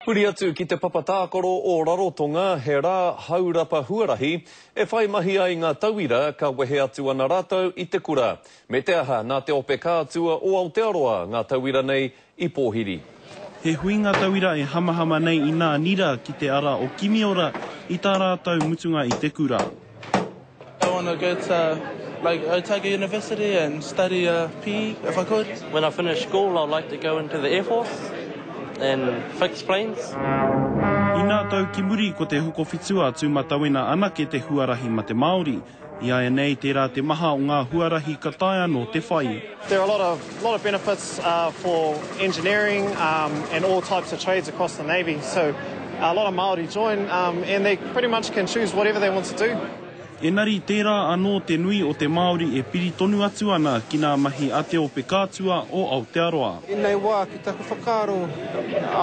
Huri atu ki te papa tākaro o Rarotonga, he rā haurapa huarahi e whai mahi ai ngā tauira ka wehe atu ana rātou i te kura. Me te aha, nā Te Ope Kātua o Aotearoa ngā tauira nei i pōhiri. He huinga tauira e hamahama nei i nā nira ki te ara o Kimiora i tā rātou mutunga i te kura. I wanna go to like Otago University and study a PE if I could. When I finish school I'd like to go into the Air Force and fix planes. I nā tau ki muri ko te Hokowhitu a Tūmatawena anake te huarahi mate Māori. Iaianei tērā te maha o ngā huarahi ka taea nō te whai. There are a lot of lot of benefits for engineering and all types of trades across the Navy so a lot of Māori join and they pretty much can choose whatever they want to do. Engari tērā anō te nui o te Māori e piri tonu atu ana ki nā mahi a Te Ope Kātua o Aotearoa. Ēnei wā ki taku whakaaro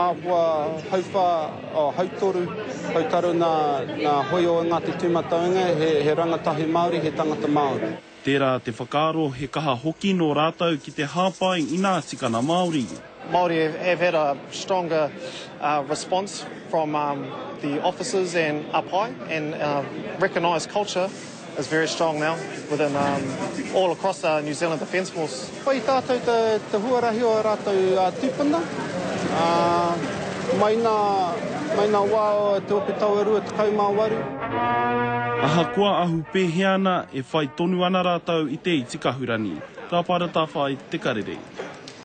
āhua hauwhā, oh, hautoru, hautaru nā, nā hoi o Ngāti Tūmatauenga, he, he rangatahi Māori, he tangata Māori. Tērā te whakaaro he kaha hoki nō rātou ki te hāpai i nā tikana Māori. Māori have had a stronger response from the officers and up high and recognised culture is very strong now within all across the New Zealand Defence Force. Whai tātou te huarahi o ā rātou tūpuna, mai nā, mai nā wā o Te Ope Taua 28. Ahakoa ahu pēhea ana, e whai tonu ana rātou i te iti kahurangi. Ka Paratawhai Te Karere.